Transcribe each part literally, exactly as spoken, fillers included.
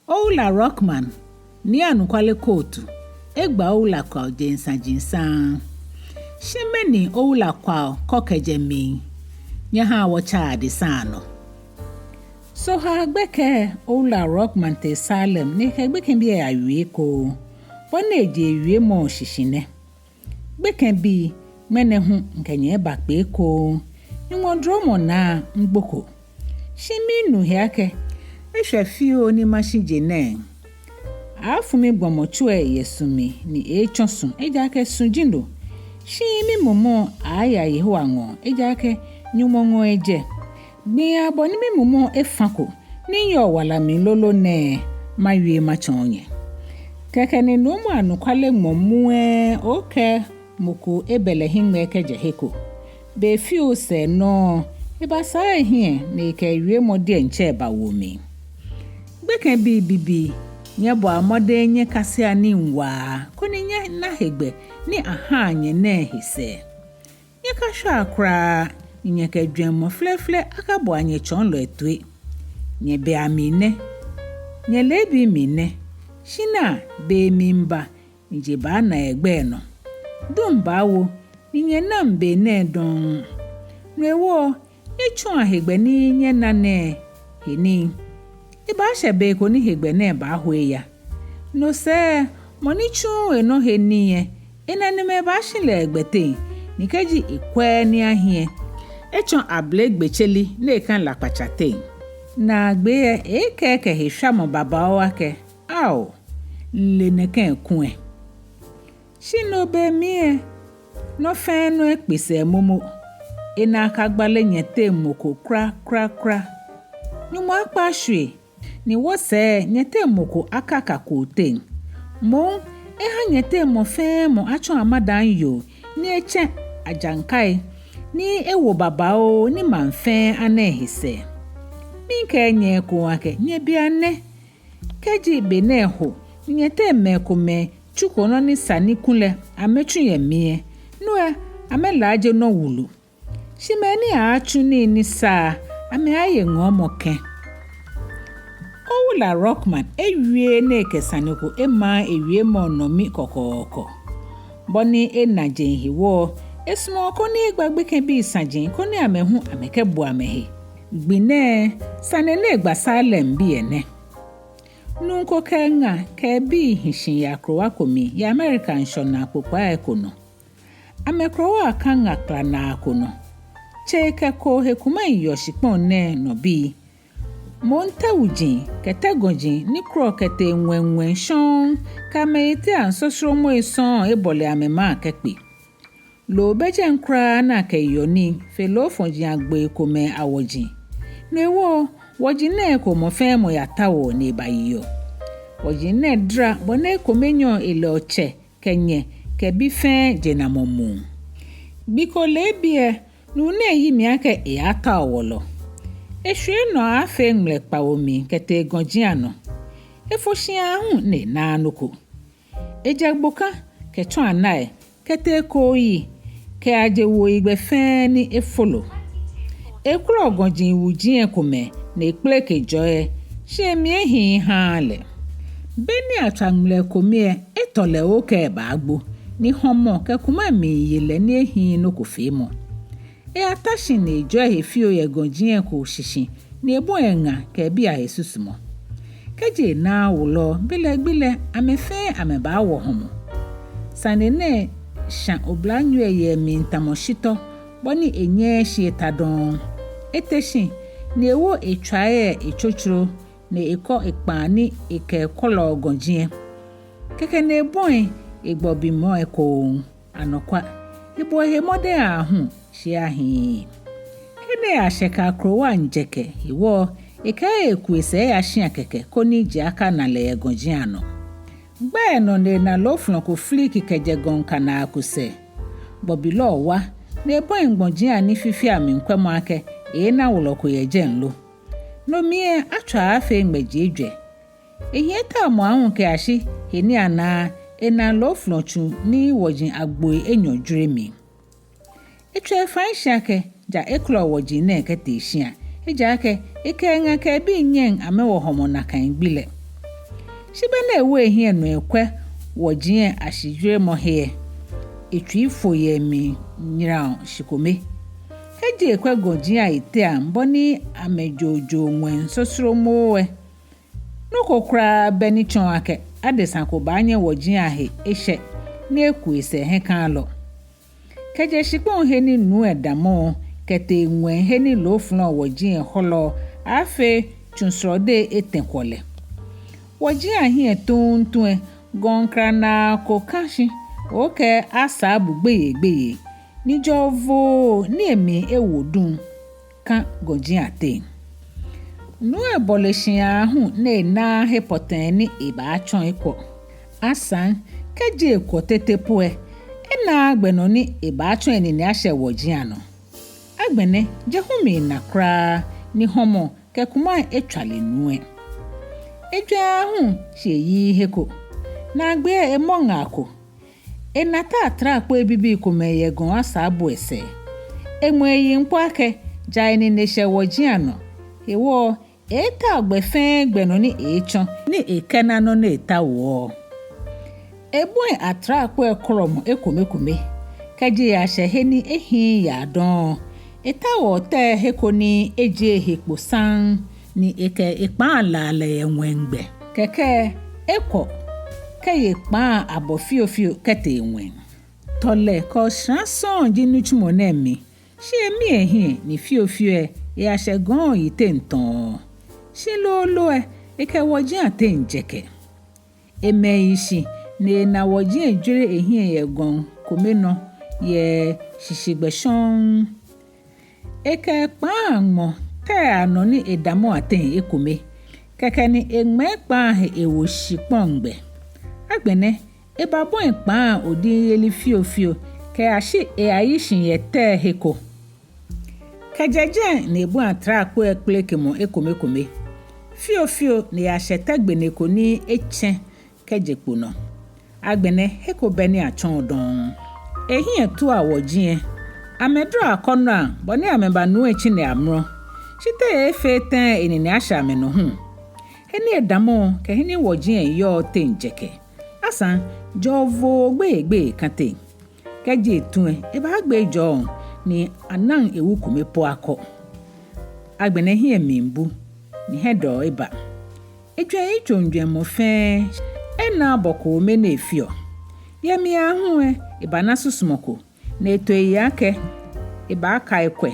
Owula Rockman, Nii Anɔkwale Kootu, egba Owula Kwao jeŋ saji saŋŋ. Shi mɛni Owula Kwao kɔ kɛjɛ mli? Nyɛhaa wɔtsaa adesa nɔ. Sohaa gbɛkɛ Owula Rockman tee Salem ni ekɛ gbekɛbii lɛ yawie ekoŋŋ. Bɔ ni eje ewiemɔ shishi nɛ. Gbekɛbii, ŋmɛnɛ hu mikɛ nyɛ bakpe ekoŋŋ. Nyɔŋmɔ duromɔ naa, migboko. Shi minu he akɛ eshwɛ fioo ni mashi je nɛɛ. Aaafu migbɔmɔtso lɛ yɛ su mli ni eeetsɔ su, ejaakɛ su ji no. Shi mimumɔ lɛ aaaya Yehowa ŋɔɔ, ejaakɛ Nyɔŋmɔ ŋɔɔ ejɛ. Gbii abɔ ni mimumɔ lɛ efãko, ni miyɔɔ wala mli lolo nɛɛ, mawie matsɔɔ nyɛ. Kɛkɛ ni Nuumo Anɔkwale ŋmɔ mu lɛ, okɛɛ mɔ ko ebɛ lɛ hiŋmɛi kɛjɛ he ko. Be fioo sɛɛ nɔ, ebasaa ehiɛ ni ekɛ ewiemɔ diɛŋtsɛ bawo mli. Gbekɛbii bibii, nyɛbɔa mɔdɛŋ nyɛkasea nii waa, koni nyɛna hegbɛ ni ahaa nyɛ nɛɛ he sɛɛ. Nyɛkashwaa kwraa, ni nyɛkɛ jwɛŋmɔ flɛflɛ akaboa nyɛtsɔɔlɔi toi. Nyɛbɛa mli nɛ, nyɛleebii mli nɛ, shi naa be miiba, ni je baana yɛ gbɛ nɔ. Duŋ baawo, ni nyɛnaŋ be nɛɛ dɔŋŋ. No hewɔ, nyɛtsɔɔa hegbɛ ni nyɛna nɛɛ he nii. Ebaashɛ be ko ni hegbɛ nɛɛ baaho eya. No sɛɛ, mɔ ni tsuuu enɔ he nii lɛ, enanemɛi baashi lɛ yɛ gbɛteŋ, ni kɛji ekwɛɛɛ ni ahi lɛ, etsɔ abele gbetseli ni ekã lakpatsa teŋ. Naagbee lɛ, eeekɛɛ kɛ heshwamɔ babaoo akɛ, ao, mile nɛkɛ kulɛ. Shi no be mli lɛ, nɔ fɛɛ nɔ ekpe sɛɛ momo. Enaa kagbale nyɛteŋ mɔ ko kwraa, kwraa, kwraa. Nyɔŋmɔ akpa ashwie, ni wɔsɛɛ nyɛteŋ mɔ ko akaka koo teŋ. Moŋ, eha nyɛteŋ mɔ fɛɛ mɔ atsɔ amadaŋ yoo, ni etsɛ ajaŋkai, ni ewo babaoo, ni maŋ fɛɛ ana ehe sɛɛ. Miikɛɛ nyɛ ekoŋŋ akɛ, nyɛbɛa nɛ. Kɛji be nɛɛ ho, ni nyɛteŋ mɛi komɛi tsuko nɔ ni sa ni kulɛ amɛtsu yɛ mli lɛ, no lɛ, amɛlaaje nɔ wulu. Shi mɛi ni aaatsu nii ni sa lɛ, amɛaaye ŋɔɔmɔ kɛ̃. Owula Rockman ewie ni ekɛ sane ko emaaa ewiemɔ nɔ mli kɔkɔɔkɔ. Bɔ ni ena jeŋ hewɔ, esumɔɔ koni egba gbekɛbii saji koni amɛ hu amɛkɛbu amɛhe. Gbi nɛɛ, sane ni egba Salem bii lɛ nɛ. Nuu ko kɛ eŋa kɛ ebii hi shi yɛ akrowa ko mli yɛ Amerika ŋshɔnaa kpokpaa ko nɔ. Amɛkrowa lɛ ka ŋa kplanaa ko nɔ. Tsei kɛ koo he kumai yɔɔ shikpɔŋ nɛɛ nɔ bii. Moŋ tɛ wuji kɛ tɛ gɔji ni kwɛɔ kɛtee ŋwɛiŋwɛi shɔŋŋ, kɛ amɛyiteaŋ sɔsrɔmɔi sɔŋŋ ebɔle amɛmaa kɛkpe. Loo bɛ jɛi kwraa ni akɛyeɔ nii fe loofɔji agboi komɛi awɔji. No hewɔ, wɔji nɛɛ eko mɔ fɛɛ mɔ yataoɔ ni ebayeɔ. Wɔji nɛɛ dara bɔ ni ekome nyɛɔ elɛ otsɛ kɛ nyɛ kɛ bi fɛɛ jenamɔ muu. Gbi ko leebi lɛ, nuu nɛɛ yi mli akɛ eyaatao wɔlɔ. Eshwie nɔ aaafee ŋmlɛ kpawo mli kɛtee gɔji anɔ. Efo shi aahu ni enaaa nɔ ko. Ejɛ gboka kɛtsɔ anai kɛtee kooyi kɛyaje wuoyigbɛ fɛɛ ni efolo. Ekwɛɔ gɔji wuji lɛ komɛi ni ekpeleke jɔɔ lɛ, shi emli ehiii ehaaa lɛ. Be ni atswa ŋmlɛ kome lɛ, etɔ lɛ okɛ ebaagbo, ni hɔmɔ kɛ kumai miiye lɛ ni ehiii nɔ ko feemɔ. Eyata shi ni ejɔɔ ehe fioo yɛ gɔji lɛ eko shishi ni ebɔi eŋa kɛ ebii ahe susumɔ. Kɛji enaaa wolo lɛ, belɛ gbi lɛ amɛ fɛɛ amɛbaawo hɔmɔ. Sane nɛɛ shã oblanyo lɛ yɛ emli tamɔ shitɔ, bɔ ni enyɛɛɛ shi eta dɔŋŋ. Ete shi ni ewo etswai lɛ etsotsoro ni ekɔ ekpaa ni ekɛkɔlɔɔ gɔji lɛ. Kɛkɛ ni ebɔi egbɔbimɔ lɛ ekoŋŋ. Anɔkwa, ebɔ ehe mɔdɛŋ aahu, shi ehiii. He ni eyashɛ kɛ akrowa lɛ jɛkɛ hewɔ, ekɛɛ eku esɛɛ eya shia kɛkɛ koni je akana lɛ yɛ gɔji anɔ. Gbɛ lɛ nɔ ni ena loofɔlɔ ko filiki kɛjɛ gɔŋ kanaa ko sɛɛ. Gbɔbilɔ lɛ wa ni ebɔi gbɔji lɛ anii fifiaa mli kwɛmɔ akɛ eeena wolo ko yɛ jɛi lo. No mli lɛ atswa aaafee ŋmɛji ejwɛ. Ehiɛ etaomɔ aahu kɛyashi he ni ana ena loofɔlɔ tsu ni wɔji agboi enyɔ jwere mli. Etswa efai shi akɛ ja ekɔlɔɔ wɔji nɛɛ kɛtee shia, ejaakɛ ekɛ eŋa kɛ ebii nyɛŋ amɛwo hɔmɔ nakai gbi lɛ. Shi be ni ewo ehiɛ nɔ ekwɛ wɔji lɛ ashijuremɔ he lɛ, etsui fo yɛ emli nyraŋ shikome. Kɛji ekwɛ gɔji lɛ ayiteiaŋ bɔ ni amɛjoojoo ŋwɛi sosoromoo lɛ, nɔ ko kwraa bɛ ni tsɔɔ akɛ adesa ko baanyɛ wɔji lɛ ahe eshɛ ni eku esɛɛ hiɛkalɔ. Kɛjɛ shikpɔŋ he ni nuu lɛ damɔɔ kɛtee ŋwɛi he ni loofɔlɔ wɔji lɛ hɔlɔɔ aaafee tsu srɔdei etɛ kwɔlɛ. Wɔji lɛ ahiɛ tuuntu lɛ, gɔŋ kranaa ko kã shi, okɛɛ asabu gbeyeigbeyei, ni jɔɔ voo ni emli ewo duŋ kã gɔji lɛ ateŋ. Nuu lɛ bɔle shi aahu ni enaaa he pɔtɛɛ ni ebaatsɔ ekwɔ. Asaŋ, kɛji ekwɔ tete po lɛ, enaaa gbɛ nɔ ni ebaatsɔ enine ashɛ wɔji lɛ anɔ. Agbɛnɛ, je hu miina kwraa, ni hɔmɔ kɛ kumai etswale nuu lɛ. Ejwɛŋ aahu, shi eyiii he ko. Naagbee lɛ emɔ ŋaa ko. Ena tɛ atrakpoi bibii komɛi yɛ gɔŋ asabu lɛ sɛɛ. Eŋmɛ eyiŋ po akɛ ja enine eshɛ wɔji lɛ anɔ. Hewɔ lɛ, eetao gbɛ fɛɛ gbɛ nɔ ni eeetsɔ ni ekɛna nɔ ni etaoɔ. Ebɔi atrakpoi lɛ kɔlɔmɔ ekomekome. Kɛji eyashɛ he ni ehiii yaa dɔŋŋ, etaoɔ tɛ he ko ni ejie ehe kpo saŋŋ, ni ekɛ ekpaa laa lɛ yɛ ŋwɛigbɛ. Kɛkɛ ekwɔ kɛye kpaa lɛ abɔ fiofio kɛtee ŋwɛi. Tɔlɛ kɛ oshara sɔŋŋ ji nitsumɔ nɛɛ mli, shi emia ehiɛ ni fiofio lɛ eyashɛ gɔŋ lɛ yiteŋ tɔɔ. Shi looloo lɛ, ekɛ wɔji lɛ ateŋ jɛkɛ. Emɛ eyi shi ni ena wɔji lɛ ejwere ehiɛ yɛ gɔŋ kome nɔ yɛ shishigbɛ shɔŋŋ. Ekɛ kpaa lɛ ŋmɔ tɛ lɛ anɔ ni edamɔ ateŋ ekome. Kɛkɛ ni eŋmɛɛ kpaa lɛ he ewo shikpɔŋ gbɛ. Agbɛnɛ, ebabɔi kpaa lɛ odin yeli fiofio kɛyashi eyayi shi yɛ tɛ lɛ he ko. Kɛjɛ jɛi ni ebɔi atrakpoi lɛ kplekemɔ ekomekome. Fiofio ni eyashɛ tɛ gbene ko ni etsɛ kɛje kpo nɔ. Agbɛnɛ he ko bɛ ni atsɔɔ dɔŋŋ. Ehiɛ tua wɔji lɛ. Amɛdara akɔnɔi bɔ ni amɛba nuu lɛ tsine amrɔ. Shi te eeefee tɛŋŋ enine ashɛ amɛnɔ hu? He ni edamɔɔ kɛ he ni wɔji lɛ yɔɔ teŋ jɛkɛ. Asaŋ, jɔɔ voo gbeyeigbeyei kã teŋ. Kɛji etu lɛ, ebaagbe ejɔɔ ni anaŋ ewu kome po akɔ. Agbɛnɛ ehiɛ miibu, ni hiɛdɔɔ eba. Ejwɛŋ yitsoŋ jwɛŋmɔ fɛɛ, enaaa bɔ ko mɛni efeɔ. Yɛ mli aahu lɛ, ebana susumɔ ko, ni eto eyiŋ akɛ ebaaka ekwɛ.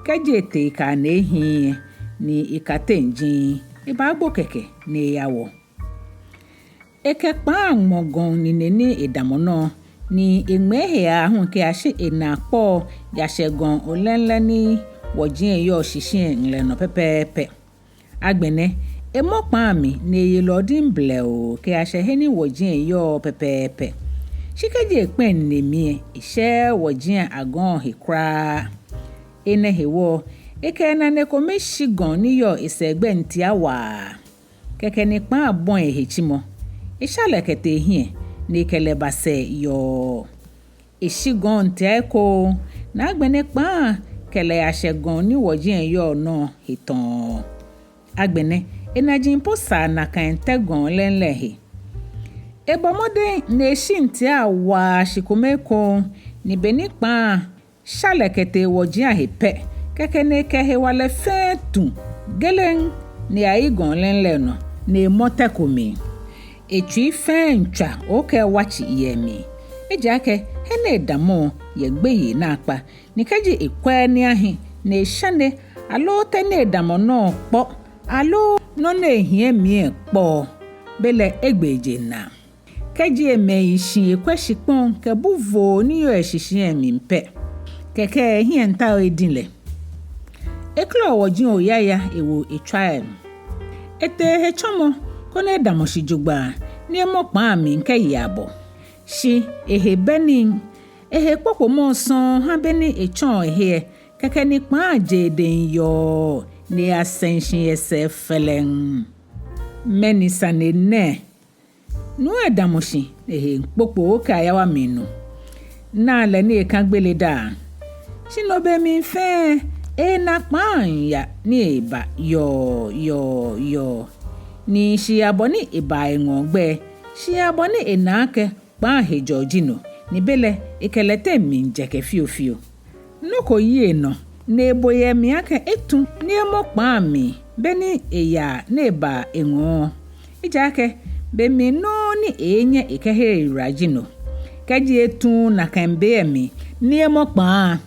Kɛji etee ekaa ni ehiii lɛ, ni eka teŋ jiŋŋ, ebaagbo kɛkɛ ni eyawɔ. Ekɛ kpaa lɛ ŋmɔ gɔŋ nine ni edamɔ nɔ, ni eŋmɛ ehe aahu kɛyashi enaa kpɔ lɛ yashɛ gɔŋ olɛŋlɛ ni wɔji lɛ yɔɔ shishi lɛ ŋlɛnɔ pɛpɛɛpɛ. Agbɛnɛ, emɔ kpaa lɛ mli ni eye lɛ odin blɛoo kɛyashɛ he ni wɔji lɛ yɔɔ pɛpɛɛpɛ. Shi kɛji ekpɛ enine mli lɛ, eshɛɛɛ wɔji lɛ agɔŋ lɛ he kwraa. Enɛ hewɔ lɛ, ekɛ enane kome shi gɔŋ ni yɔɔ esɛɛgbɛ ntia waa. Kɛkɛ ni kpaa lɛ bɔi ehetsimɔ. Esha lɛ kɛtee ehiɛ, ni ekɛ lɛ ba sɛɛ yɔɔ. Eshi gɔŋ lɛ ntia ekoŋŋ, ni agbɛnɛ kpaa lɛ kɛ lɛ yashɛ gɔŋ ni wɔji lɛ yɔɔ nɔ he tɔɔ. Agbɛnɛ, enaji po saa nakai tɛ gɔŋ lɛŋlɛ lɛ he. Ebɔ mɔdɛŋ ni eshi ntia waa shikome ekoŋŋ, ni beni kpaa lɛ sha lɛ kɛtee wɔji lɛ ahe pɛ, kɛkɛ ni ekɛ ehewalɛ fɛɛ tu geleŋ ni eyayi gɔŋ lɛŋlɛ lɛ nɔ ni emɔ tɛ ko mli. Etsui fɛɛ miitswa okɛɛ watsi yɛ emli. Ejaakɛ he ni edamɔɔ lɛ yɛ gbeyei naakpa, ni kɛji ekwɛɛɛ ni ahi ni eshane, aloo tɛ ni edamɔ nɔ lɛ kpɔ, aloo nɔ ni ehiɛ mli lɛ kpɔ lɛ, belɛ egbe eje naa. Kɛji emɛ eyi shi ekwɛ shikpɔŋ kɛ bu voo ni yɔɔ eshishi lɛ mli pɛ, kɛkɛ ehiɛ miitao edin lɛ. Ekɔlɔ wɔji lɛ oyaya ewo etswaa lɛ nɔ. Etee hetsɔɔmɔ koni edamɔ shi jogbaŋŋ ni emɔ kpaa lɛ mli kɛye abɔ. Shi ehe bɛ nii, ehe kpokpomɔ sɔŋŋ ha beni etsɔɔ ehe lɛ, kɛkɛ ni kpaa lɛ je edɛŋ yɔɔ ni eyasɛŋ shi yɛ sɛɛ fɛlɛŋ. Mɛni sane nɛ? Nuu lɛ damɔ shi, ehe miikpokpo okɛ ayawa mli nu. Naa lɛ ni ekã gbele daa. Shi no be mli fɛɛ, ena kpaa lɛ miiya ni eba yɔɔ, yɔɔ, yɔɔ. Ni shii abɔ ni ebaa eŋɔɔ gbɛi, shii abɔ ni ena akɛ kpaa hejɔɔ ji no, ni belɛ ekɛ lɛ teŋ miijɛkɛ fiofio. Nɔ ko yi enɔ, ni ebo yɛ mli akɛ etu ni emɔ kpaa mli, beni eyaa ni ebaa eŋɔɔ. Ejaakɛ be mli nɔŋŋ ni eeenyɛ ekɛhere eyiwala ji no. Kɛji etuuu nakai be lɛ mli ni emɔ kpaa,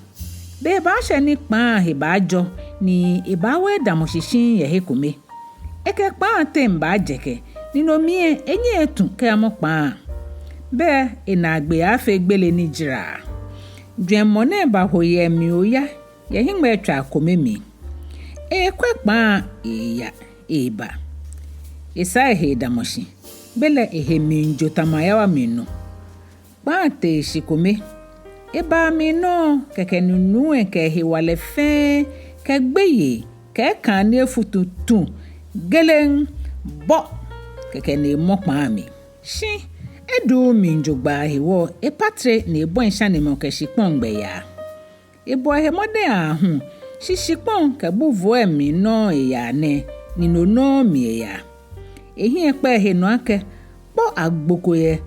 be baashɛ ni kpaa he baajɔ, ni ebaawo edamɔ shi shiŋŋ yɛ he kome. Ekɛ kpaa teŋ baajɛkɛ, ni no mli lɛ enyɛŋ etu kɛyamɔ kpaa. Belɛ enaagbee aaafee gbele ni jaraa. Jwɛŋmɔ nɛɛ baho yɛ emli oya yɛ hiŋmɛitswaa kome mli. Eekwɛ kpaa eeya eeba. Esaa ehe edamɔ shi, belɛ ehe miijo tamɔ ayawa mli nu. Kpaa tee shi kome. Ebaa mli nɔŋŋ, kɛkɛ ni nuu lɛ kɛ ehewalɛ fɛɛ kɛ gbeyei kɛ ekaa ni efutu tu geleŋ bɔ, kɛkɛ ni emɔ kpaa mli. Shi eduuu mli jogbaŋŋ hewɔ, epatre ni ebɔi shanemɔ kɛ shikpɔŋ gbɛyaa. Ebɔ ehe mɔdɛŋ aahu, shi shikpɔŋ kɛ bu voo lɛ mli nɔŋŋ eyaa nɛɛ, ni no nɔŋŋ mli eyaa. Ehiɛ kpɛ ehe nɔ akɛ kpɔ agbo ko yɛ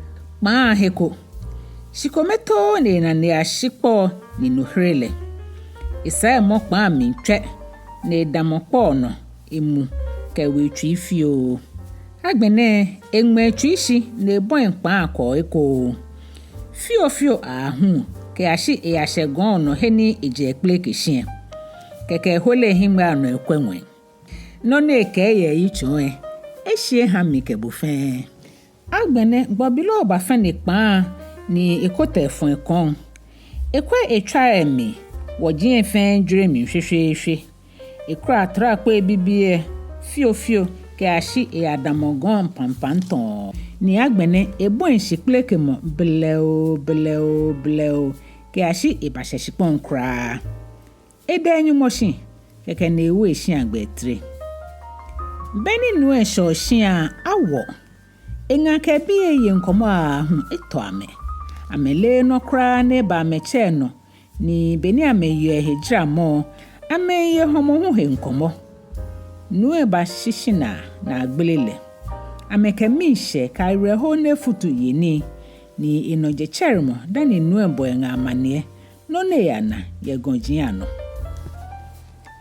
kpaa he ko. Shi kome too ni ena ni eyashi kpɔ lɛ, ni no here lɛ. Esaa emɔ kpaa mli tswɛ, ni edamɔ kpɔ lɛ nɔ, emu kɛ ewe etsui fioo. Agbɛnɛ eŋmɛ etsui shi ni ebɔi kpaa kɔɔ ekoŋŋ. Fiofio aahu kɛyashi eyashɛ gɔŋ lɛ nɔ he ni ejɛ ekpeleke shi lɛ. Kɛkɛ ehole ehiŋmɛi anɔ ekwɛ ŋwɛi. Nɔ ni ekɛɛ yɛ eyitsoŋ lɛ, eshi eha mi kɛ bo fɛɛ. Agbɛnɛ gbɔbilɔ lɛ bafɛne kpaa ni ekoto efɔŋ ekɔŋ. Ekwɛ etswa lɛ mli, wɔji lɛ fɛɛ jwere mli shweshweeshwe. Ekura atrakpoi bibii lɛ fiofio kɛyashi eyadamɔ gɔŋ pampam tɔɔ. Ni agbɛnɛ ebɔi shikpelekemɔ blɛoo, blɛoo, blɛoo kɛyashi ebashɛ shikpɔŋ kwraa. Eda enyɔŋmɔ shi, kɛkɛ ni ewo eshia gbɛ etere. Beni nuu lɛ shɛɔ shia lɛ, awɔ. Eŋa kɛ ebii lɛ ye ŋkɔmɔ aahu etɔ amɛ. Amɛleee nɔ kwraa ni eba amɛtsɛ lɛ nɔ, ni beni amɛyeɔ ehe jaramɔ lɛ, amɛmiiye hɔmɔ hu he ŋkɔmɔ. Nuu lɛ bashishi naa, naa gbele lɛ. Amɛkɛ miishɛɛ kɛ awerɛho ni efutu ye nii, ni enɔ jetsɛremɔ dani nuu lɛ bɔ eŋa amaniɛ nɔ ni eyana yɛ gɔji lɛ anɔ.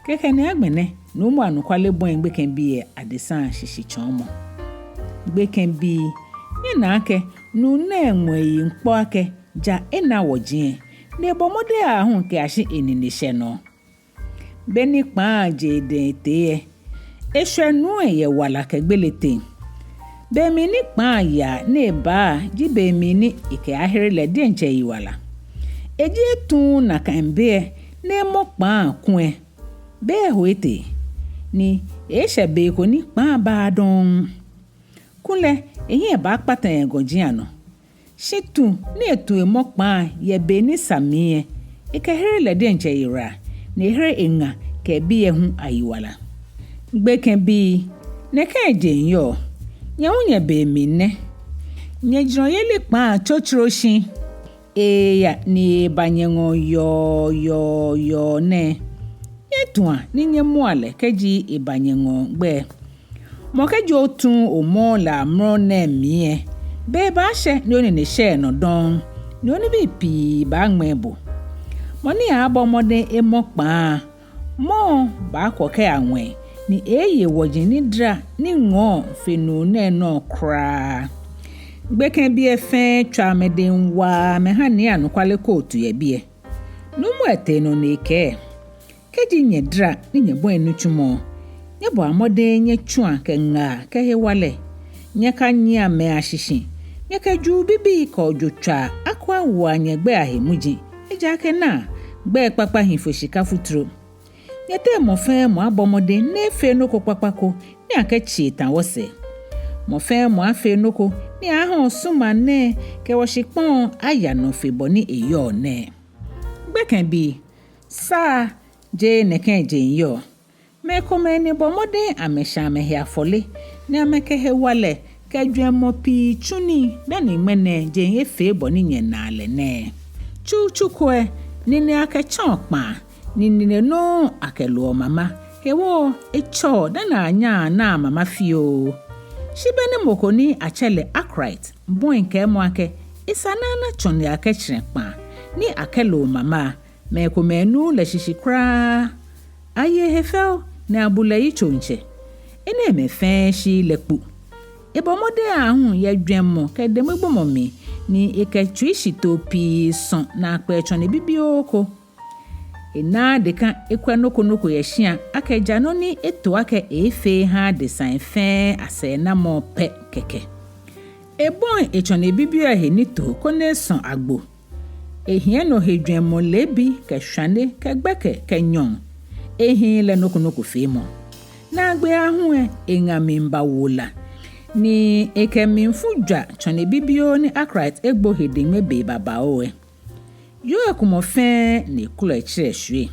Kɛkɛ ni agbɛnɛ, nuumo anɔkwale bɔi gbekɛbii lɛ adesai ashishitsɔɔmɔ. Gbekɛbii, nyɛnaa akɛ nuu nɛɛ ŋmɔ eyiŋ kpɔ akɛ ja ena wɔji lɛ, ni ebɔ mɔdɛŋ aahu kɛyashi enine shɛ nɔ. Beni kpaa je edɛŋ etee lɛ, eshwɛ nuu lɛ yɛ wala kɛ gbele teŋ. Be mli ni kpaa yaa ni ebaa ji be mli ni ekɛyaahere lɛ diɛŋtsɛ eyiwala. Eji etuuu nakai be lɛ ni emɔ kpaa kulɛ, be lɛ eho etee, ni eshɛ be ko ni kpaa baaa dɔŋŋ. Kulɛ ehiɛ baakpata yɛ gɔji lɛ anɔ. Shi tu ni etu emɔ kpaa yɛ be ni sa mli lɛ, ekɛhere lɛ diɛŋtsɛ eyiwala, ni ehere eŋa kɛ ebii lɛ hu ayiwala. Gbekɛbii, nɛkɛ jeŋ yɔɔ, nyɛ hu nyɛ be mli nɛ. Nyɛjurɔyeli kpaa tsotsoro shi. Eeya ni eeba nyɛŋɔɔ yɔɔ, yɔɔ, yɔɔ nɛɛ. Nyɛtua ni nyɛmɔa lɛ kɛji eba nyɛŋɔɔ gbɛ. Mɔ kɛji otuuu omɔɔɔ lɛ amrɔ nɛɛ mli lɛ, be baashɛ ni onine shɛ enɔ dɔŋŋ, ni onibii pii baaŋmɛɛ bo. Mɔ ni aaabɔ mɔdɛŋ emɔ kpaa, mɔ lɛ baakwɔ kɛya ŋwɛi, ni eeeye wɔji ni dara ni ŋɔɔ fe nuu nɛɛ nɔ kwraa. Gbekɛbii lɛ fɛɛ tswa amɛdɛŋ waa amɛha Nii Anɔkwale Kootu yɛ biɛ. Nuumo lɛ tee nɔ ni ekɛɛ: Kɛji nyɛdara ni nyɛbɔi nitsumɔ, nyɛbɔa mɔdɛŋ nyɛtsua kɛ ŋaa kɛ hewalɛ. Nyɛkanyiɛa mɛi ashishi. Nyɛkɛ juu bibii kɛ ojotswaa ako awoa nyɛgbɛi ahe muji, ejaakɛ naa, gbɛi kpakpa hi fo shika futuro. Nyɛteŋ mɔ fɛɛ mɔ abɔ mɔdɛŋ ni efee nɔ ko kpakpa ko ni akɛtsi eta wɔsɛɛ. Mɔ fɛɛ mɔ afee nɔ ko ni aha osuma nɛɛ kɛ wɔshikpɔŋ aya nɔ fe bɔ ni eyɔɔ nɛɛ. Gbekɛbii, sa jeee nɛkɛ jeŋ yɔɔ. Mɛi komɛi ni bɔ mɔdɛŋ amɛshã amɛhe afɔle, ni amɛkɛ hewalɛ kɛ jwɛŋmɔ pii tsu nii, dani ŋmɛnɛ jeŋ efee bɔ ni nyɛnaa lɛ nɛɛ. Tsutsu ko lɛ, nine akɛtsɔɔ kpaa, ni nine nɔŋŋ akɛloɔ mama. Hewɔ etsɔɔ dani anyaa anaa mama fioo. Shi be ni mɔ ko ni atsɛɔ lɛ Arkwright bɔi kɛɛmɔ akɛ esa ni ana tsɔne akɛ tserɛkpaa ni akɛloo mama, mɛi komɛi nuuu lɛ shishi kwraa. Aye ehe fɛo ni abu lɛ yitsoŋtsɛ. Enɛɛmɛi fɛɛ shiii lɛ kpo. Ebɔ mɔdɛŋ aahu yɛ jwɛŋmɔ kɛ deŋmegbomɔ mli, ni ekɛ tsuishitoo pii sɔ naakpɛɛ tsɔne bibioo ko. Enaaa deka ekwɛ nɔ ko nɔ ko yɛ shia akɛ ja nɔ ni eto akɛ eeefee eha adesai fɛɛ asɛɛnamɔ pɛ kɛkɛ. Ebɔi etsɔne bibioo lɛ he nitoo koni esɔ agbo. Ehiɛ nɔ he jwɛŋmɔ leebi kɛ shwane kɛ gbɛkɛ kɛ nyɔɔŋ. Ehiii lɛ nɔ ko nɔ ko feemɔ. Naagbee aahu lɛ, eŋa miiba wo la, ni ekɛ mlifu jwa tsɔne bibioo ni Arkwright egbo he deŋme be babaoo lɛ. Yoo lɛ ku mɔ fɛɛ ni ekolɛ etserɛ eshwie.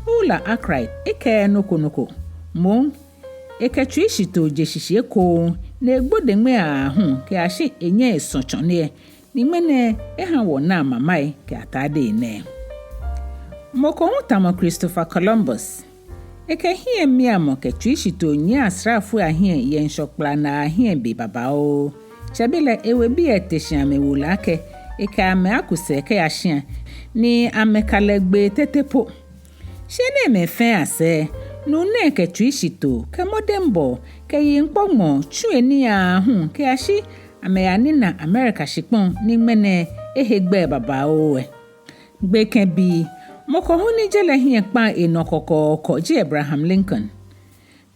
Ula Arkwright ekɛɛɛ nɔ ko nɔ ko. Moŋ, ekɛ tsuishitoo je shishi ekoŋŋ, ni egbo deŋme aahu kɛyashi enyɛ esɔ tsɔne lɛ, ni ŋmɛnɛ eha wɔnaa mamai kɛ atadei nɛɛ. Mɔ ko hu tamɔ Christopher Columbus. Ekɛ hiɛmiamɔ kɛ tsuishitoo nyiɛ asraafoi ahiɛ yɛ ŋshɔ kplanaa ahiɛ be babaoo. Tsɛbelɛ ewebii lɛ te shi amɛwo lɛ akɛ ekɛ amɛ aku sɛɛ kɛya shia, ni amɛka lɛ gbee tete po. Shi enɛɛmɛi fɛɛ asɛɛ, nuu nɛɛ kɛ tsuishitoo kɛ mɔdɛŋbɔɔ kɛ yiŋkpɔŋmɔ tsu enii aahu kɛyashi amɛyanina Amerika shikpɔŋ ni ŋmɛnɛ ehe gbɛi babaoo lɛ. Gbekɛbii, mɔ ko hu ni je lɛ hiɛ kpaŋ enɔ kɔkɔɔkɔ ji Abraham Lincoln.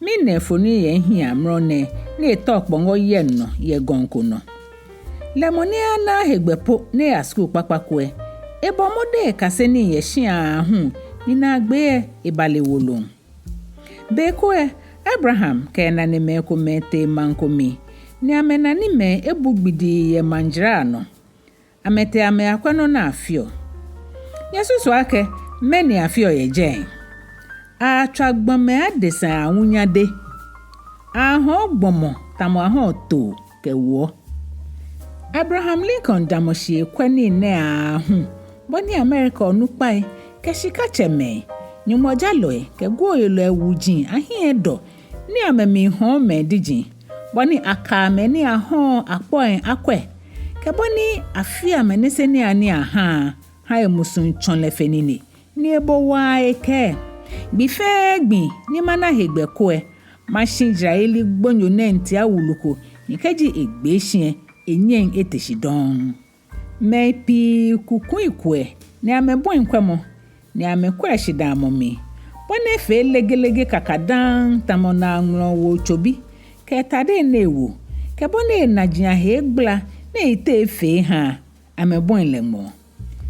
Mina efoni yɛ mihiɛ amrɔ nɛɛ ni etɔ okpɔŋɔ yɛ nɔ yɛ gɔŋ ko nɔ. Lɛ mɔ ni anaaa hegbɛ po ni eya skul kpakpa ko lɛ, ebɔ mɔdɛŋ ekase nii yɛ shia aahu, ni naagbee lɛ eba lɛ wolo. Be ko lɛ, Abraham kɛ enanemɛi komɛi tee maŋ ko mli, ni amɛnanimɛi ebu gbidii yɛ maŋ jara nɔ. Amɛtee amɛyakwɛ nɔ ni afeɔ. Nyɛsusuɔ akɛ mɛni afeɔ yɛ jɛi? Aatswa gbɔmɛi adesai awunyade. Aahɔɔ gbɔmɔ tamɔ ahɔɔ too kɛ wuɔ. Abraham Lincoln damɔ shi ekwɛ nii nɛɛ aahu, bɔ ni Amerika onukpai kɛ shikatsɛmɛi, Nyɔŋmɔjalɔi kɛ guɔyelɔi wuji ahiɛ edɔ ni amɛmiihɔɔ mɛidiji, bɔ ni akaa mɛi ni ahɔɔ akpɔi akwɛ, kɛ bɔ ni afeɔ amɛ niseniianii ahaa, ha emusuŋ tsɔ lɛ fe nine, ni ebo waa ekɛɛ, gbi fɛɛ gbi ni mana hegbɛ ko lɛ, mashi jarayeli gbonyo nɛɛ ntia wulu ko, ni kɛji egbee shi lɛ, enyɛŋ ete shi dɔŋŋ. Mɛi pii ku kui kuɛ ni amɛbɔi kwɛmɔ, ni amɛkwɛ shidaamɔ mli, bɔ ni efee legelege kakadaŋŋ tamɔ naŋlɔ woo tsobi, kɛ etadei ni ewo, kɛ bɔ ni enaji ahe egbala ni eyiteŋ efee eha, amɛbɔi lɛ ŋmɔɔ.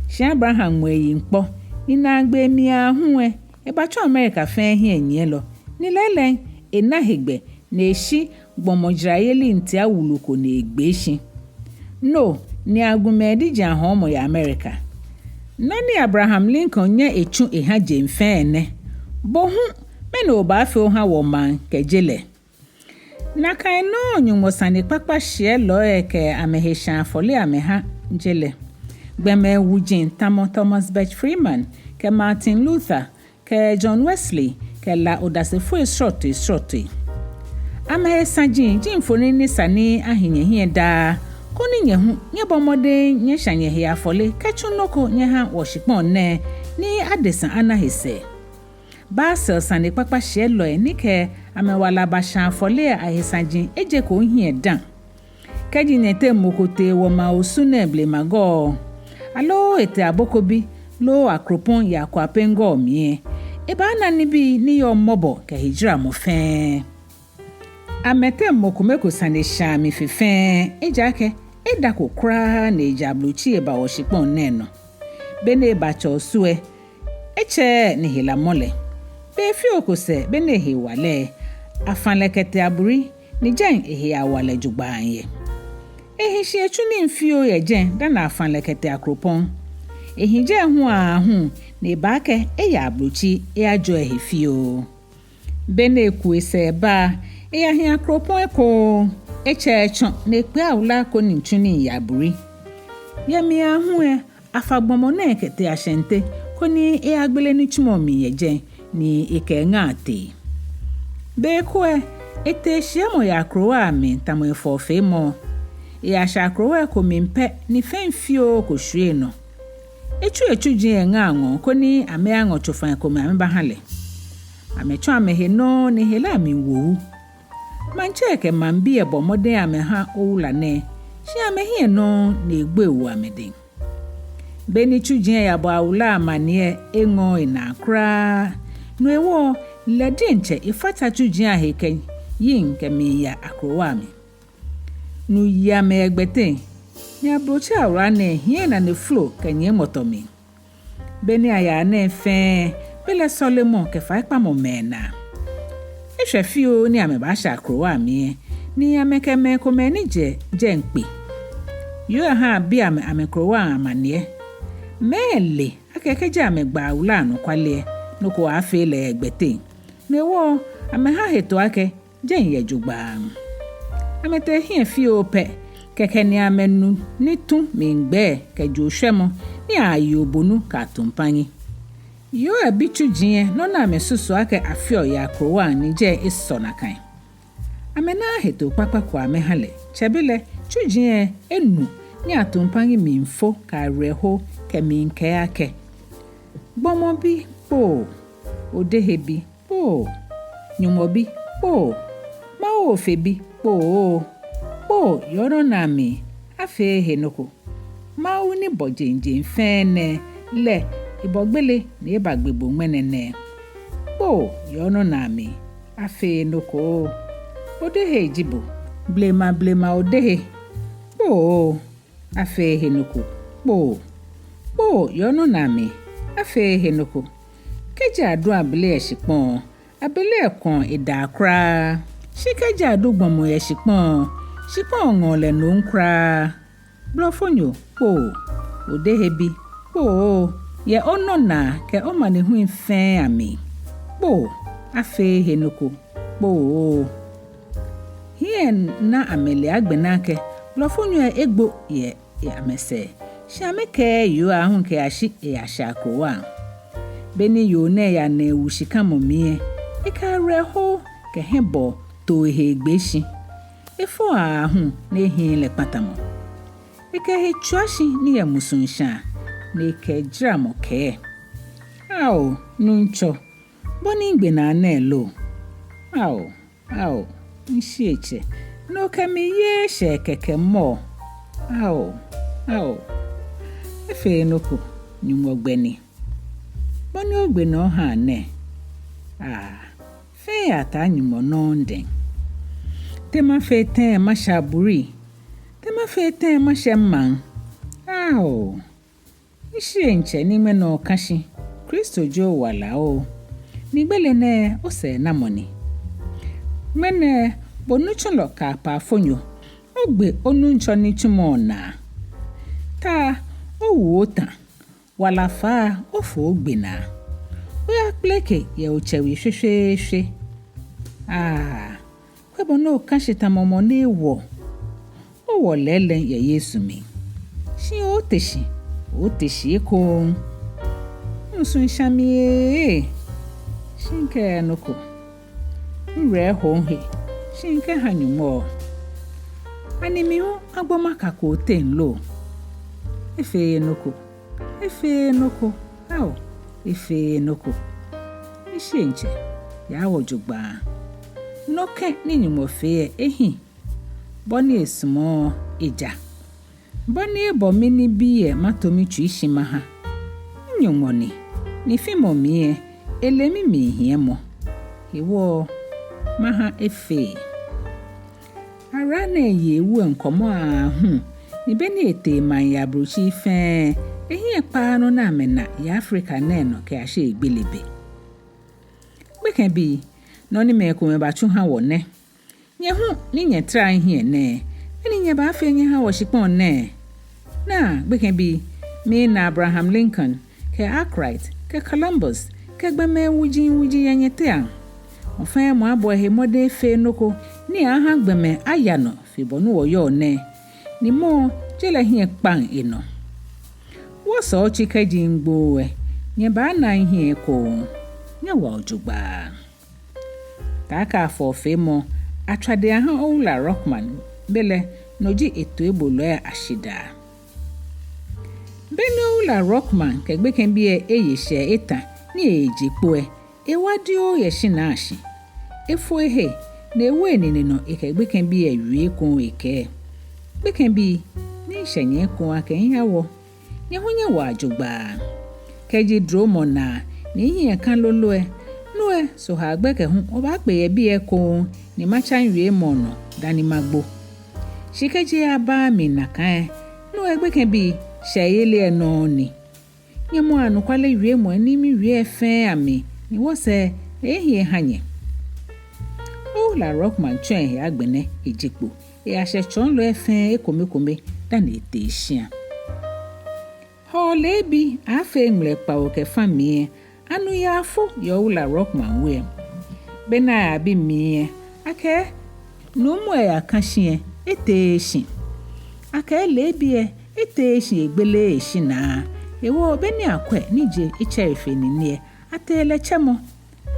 Shi Abraham ŋmɔ eyiŋ kpɔ, ni naagbee mli aahu lɛ, ebatsɔ Amerika fɛɛ hiɛnyiɛlɔ, ni lɛɛlɛŋ ena hegbɛ ni eshi gbɔmɔ jarayeli ntia wulu ko ni egbee shi. No ni agu mɛidiji ahɔɔmɔ yɛ Amerika. Nɔ ni Abraham Lincoln nyɛ etsu eha jeŋ fɛɛ nɛ. Bo hu, mɛni obaafee oha wɔmaŋ kɛ je lɛ? Nakai nɔŋŋ Nyɔŋmɔ sanekpakpa shiɛlɔi lɛ kɛ amɛhe shaa afɔle amɛha je lɛ. Gbɔmɛi wuji tamɔ Thomas Birch Freeman kɛ Martin Luther kɛ John Wesley kɛ La odasefoi srɔtoi srɔtoi. Amɛhe saji ji mfoniri ni sa ni ahi nyɛhiɛ daa, koni nyɛ hu nyɛbɔ mɔdɛŋ nyɛsha nyɛhe afɔle kɛtsu nɔ ko nyɛha wɔshikpɔŋ nɛɛ ni adesa ana he sɛɛ. Basel sanekpakpa shiɛlɔi ni kɛ amɛwala basha afɔle lɛ ahe saji ejeko hiɛ dã. Kɛji nyɛteŋ mɔ ko tee wɔmaŋ Osu nɛɛ blema gɔɔ, aloo etee Abokobi loo Akropong yɛ Akuapem gɔɔ mli lɛ, ebaana nibii ni yɔɔ mɔbɔ kɛ hejaramɔ fɛɛ. Amɛteŋ mɔ kome ko sane shaa mi fe fɛɛ, ejaakɛ edako kwraa ni eja ablotsiri eba wɔshikpɔŋ nɛɛ nɔ. Be ni ebatsɔ Osu lɛ, etsɛɛɛ ni hela mɔ lɛ. Be fioo ko sɛɛ be ni ehe wa lɛ, afa lɛ kɛtee Aburi, ni jɛi ehe awa lɛ jogbaŋŋ yɛ. Ehi shi etsu nii fioo yɛ jɛi dani afa lɛ kɛtee Akropong. Ehi jɛi hu aahu ni ebaakɛɛ eya ablotsiri eyajɔɔ ehe fioo. Be ni eku esɛɛ eba, eyahi Akropong ekoŋŋ, etsɛɛɛ etsɔ ni ekpee awula koni etsu nii yɛ Aburi. Yɛ mli aahu lɛ, afa gbɔmɔ nɛɛ kɛtee Ashante koni eyagbele nitsumɔ mli yɛ jɛi ni ekɛ eŋa tee. Be ko lɛ, Etee shiɛmɔ yɛ akrowai amli tamɔ efɔfeemɔ. Eyashɛ akrowai ko mli pɛ ni fɛi fioo ko shwie enɔ. Etsu etsuji lɛ eŋa ŋɔɔ koni amɛyaŋɔ tsofa komɛi amɛbaha lɛ. Amɛtsɔ amɛhe nɔŋŋ ni hela miiwo wu. Maŋtsɛ kɛ maŋbii lɛ bɔ mɔdɛŋ amɛha owula nɛɛ, shi amɛhiɛ nɔŋŋ ni egbo ewo amɛdɛŋ. Beni tsuji lɛ yabɔ awula lɛ amaniɛ lɛ, eŋɔɔɔ enaa kwraa. No hewɔ lɛ diɛŋtsɛ efata tsuji lɛ ahe kɛyiŋ kɛmiiya akrowai amli. Nu yi amɛ yɛ gbɛteŋ, ni ablotsiri awula nɛɛ hiɛ enane folo kɛnyiɛ mɔtɔ mli. Beni ayaa nɛɛ fɛɛ, belɛ sɔlemɔ kɛ faikpamɔ mɛ enaa. Eshwɛ fioo ni amɛbaashɛ akrowai amli lɛ, ni amɛkɛ mɛi komɛi ni jɛ jɛi kpe. Yoo lɛ ha abi amɛ amɛkrowai amaniɛ. Mɛɛ le akɛ kɛji amɛgba awula anɔkwale lɛ, nɔ ko aaafee lɛ yɛ gbɛteŋ. No hewɔ amɛha hetoo akɛ jɛi yɛ jogbaŋŋ. Amɛtee hiɛ fioo pɛ, kɛkɛ ni amɛnu ni tu miigbɛɛ kɛ joshwɛmɔ ni ayi obonu kɛ atumpaŋi. Yoo lɛ bi tsuji lɛ nɔ ni amɛsusu akɛ afeɔ yɛ akrowai amli ni jɛi esɔ nakai. Amɛnaaa hetoo kpakpa ko amɛha lɛ, tsɛbelɛ tsuji lɛ enu ni atumpaŋi miifo kɛ awerɛho kɛmiikɛɛ akɛ: Gbɔmɔ bi kpoo, odehe bi kpoo, Nyɔŋmɔ bi kpoo, Mawu Ofe bi kpoo, kpoo yɛ onɔ naa mli, afeee he nɔ ko. Mawu ni bɔ jeŋ jeŋ fɛɛ nɛɛ, lɛ ebɔ gbele ni ebagbe bo ŋmɛnɛ nɛɛ. Kpoo yɛ onɔ naa mli, afeee nɔ ko. Odehe ji bo, blema blema odehe. Kpoo, afeee he nɔ ko. Kpoo, kpoo yɛ onɔ naa mli, afeee he nɔ ko. Kɛji adu abele yɛ shikpɔŋ, abele lɛ kwɛɔ edaa kwraa. Shi kɛji adu gbɔmɔ yɛ shikpɔŋ, shikpɔŋ ŋɔɔ lɛ nom kwraa. Blɔfonyo kpoo, odehe bi kpoo, yɛ onɔ naa kɛ omanehului fɛɛ amli. Kpoo, afeee he nɔ ko. Kpoo. Hiɛ na amɛle agbɛnɛ akɛ blɔfonyo lɛ egbo yɛ, yɛ amɛsɛɛ, shi amɛkɛɛɛ yoo lɛ aahu kɛyashi eyashɛ akrowai amli. Beni yoo nɛɛ yana ewu shikamɔ mli lɛ, ekɛ awerɛho kɛ hiɛbɔɔ to ehe egbee shi. Efo aahu ni ehiii lɛ kpatamɔ. Ekɛ ehe tswa shi ni eyɛ musuŋshãa, ni ekɛ jaramɔ kɛɛ: Ao, Nuŋtsɔ, bɔ ni migbe naa nɛɛ lo? Ao, ao, mishieŋtsɛ, ni okɛ mi yeee shɛɛ kɛkɛ mɔ. Ao, ao. Efeee nɔ ko, Nyɔŋmɔ gbɛ ni. Bɔ ni ogbe naa oha nɛɛ? Aa, fɛɛ yɛ ataa Nyɔŋmɔ nɔŋŋ dɛŋ. Te mafee tɛŋŋ mashɛ aburi? Te mafee tɛŋŋ mashɛ maŋ? Ao. Mishieŋtsɛ ni ŋmɛnɛ oka shi, Kristo ji owala oo. Ni gbele nɛɛ osɛɛnamɔ ni. Ŋmɛnɛ bo nitsulɔ kɛ apaafonyo, ogbe onuŋtsɔ nitsumɔ naa. Ta owu otã, wala faa ofo ogbe naa. Oyakpeleke yɛ otsɛ we shweshweeshwe. Aa, kwɛ bɔ ni oka shi tamɔ mɔ ni ewɔ. Owɔ lɛɛlɛŋ yɛ Yesu mli. Shi ote shi, ote shi ekoŋŋ. Musuŋ shã mi ee. Shi mikɛɛɛ nɔ ko. Miwerɛ eho mihe. Shi mikɛha Nyɔŋmɔ. Ani mi hu magbɔ maka kooteŋ lo? Efeee nɔ ko. Efeee nɔ ko. Ao, efeee nɔ ko. Mishieŋtsɛ, yaa wɔ jogbaŋŋ. Nɔ kɛ ni Nyɔŋmɔ fee lɛ ehi. Bɔ ni esumɔɔ lɛ eja. Bɔ ni ebɔ mi nibii lɛ mato mitsui shi maha. Mi-Nyɔŋmɔ ni, ni fimɔ mli lɛ, ele mimlihiɛmɔ. Hewɔ maha efee. Awula nɛɛ ye ewu lɛ ŋkɔmɔ aahu, ni beni etee maŋ yɛ ablotsiri fɛɛ, ehiɛ kpaaa nɔ ni amɛna yɛ Afrika nɛɛ nɔ kɛyashi egbele be. Gbekɛbii, nɔ ni mɛi komɛi batsu ha wɔ nɛ. Nyɛ hu ni nyɛtara mihiɛ nɛɛ, mɛni nyɛbaafee nyɛha wɔshikpɔŋ nɛɛ? Naa, gbekɛbii, mina Abraham Lincoln, kɛ Arkwright, kɛ Columbus, kɛ gbɔmɛi wuji wuji yɛ nyɛteŋ. Mɔ fɛɛ mɔ abɔ ehe mɔdɛŋ efee nɔ ko ni aha gbɔmɛi aya nɔ fe bɔ ni wɔyɔɔ nɛɛ. Ni mɔ je lɛ hiɛ kpaŋ enɔ. Wɔsɛɛ otsi kɛji migbo lɛ, nyɛbaana mihiɛ ekoŋŋ. Nyɛwao jogbaŋŋ. Taakɛ afɔfeemɔ, Atswa dɛŋ aha Owula Rockman, belɛ no ji etoibolɔi ashidaa. Be ni Owula Rockman kɛ gbekɛbii lɛ eye shɛɛ eta ni eeje kpo lɛ, ewa dioo yɛ shinaa shi. Efo ehe, ni ewo enine nɔ ekɛ gbekɛbii lɛ wie ekoŋŋ ekɛɛ: Gbekɛbii, miishɛ nyɛ ekoŋŋ akɛ nyɛyawɔ. Nyɛ hu nyɛwɔa jogbaŋŋ. Kɛji dromɔ naa ni mihiɛ ka lolo lɛ, no lɛ, Sohaa gbɛkɛ hu wɔbaakpe yɛ biɛ ekoŋŋ ni matsa miwiemɔ nɔ dani magbo. Shi kɛji abaaa mi nakai lɛ, no lɛ gbekɛbii, shɛɛyeli lɛ nɔŋŋ ni. Nyɛmɔa anɔkwale wiemɔi ni miwie lɛ fɛɛ amli, ni wɔsɛɛ lɛ ehi eha nyɛ. Owula Rockman tsɔ ehe agbɛnɛ eje kpo, eyashɛ tsɔɔlɔi lɛ fɛɛ ekomekome dani etee shia. Hɔɔ leebi aaafee ŋmlɛ kpawo kɛ fã mli lɛ, anu yaafo yɛ Owula Rockman we lɛ. Be ni ayabi mli lɛ, akɛɛ nuumo lɛ yaka shi lɛ, eteee shi. Akɛɛ leebi lɛ, eteee shi egbeleee eshinaa. Hewɔ be ni akwɛ ni je etsɛre fe nine lɛ, atee lɛ tsɛmɔ.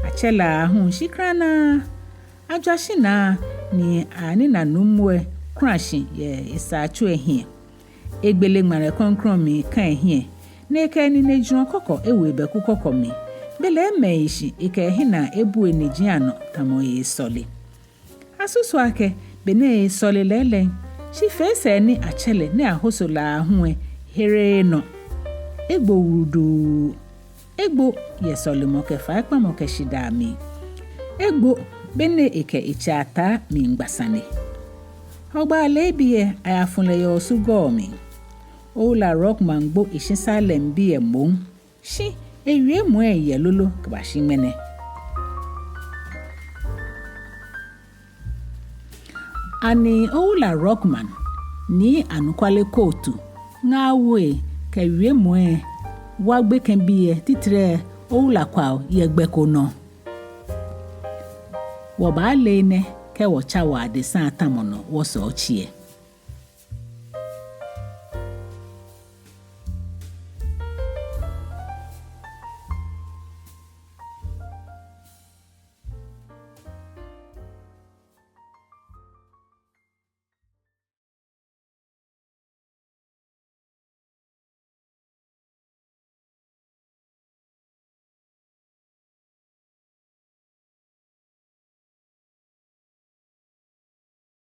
Atsɛ lɛ aahu shi kranaa. Ajwa shinaa ni anina nuumo lɛ kula shi yɛ esaatso lɛ hiɛ. Egbele ŋmalɛ krɔŋkrɔŋ mli eka ehiɛ, ni ekɛ enine jurɔ kɔkɔ ewo ebɛku kɔkɔ mli. Belɛ emɛ eshi ekɛ ehiɛnaa ebu eniji anɔ tamɔ eesɔle. Asusu akɛ be ni eesɔle lɛɛlɛŋ, shi fee sɛɛ ni atsɛ lɛ ni ahoso lɛ aahu lɛ hereee nɔ. Egbo wuduu. Egbo yɛ sɔlemɔ kɛ faikpamɔ kɛ shidaa mli. Egbo be ni ekɛ etsɛ ataa miigba sane. Hɔgbaa leebi lɛ, ayafu lɛ yɛ Osu gɔŋ mli. Owula Rockman gbo eshi Salem biɛ moŋ. Shi ewiemɔi lɛ yɛ lolo kɛbashi ŋmɛnɛ. Ani Owula Rockman, Nii Anɔkwale Kootu, ŋaawoi kɛ wiemɔi lɛ wa gbekɛbii lɛ, titri lɛ Owula Kwao, yɛ gbɛ ko nɔ? Wɔbaale enɛ kɛ wɔtsa wɔ adesa atamɔ nɔ wɔsɛɛ otsi lɛ.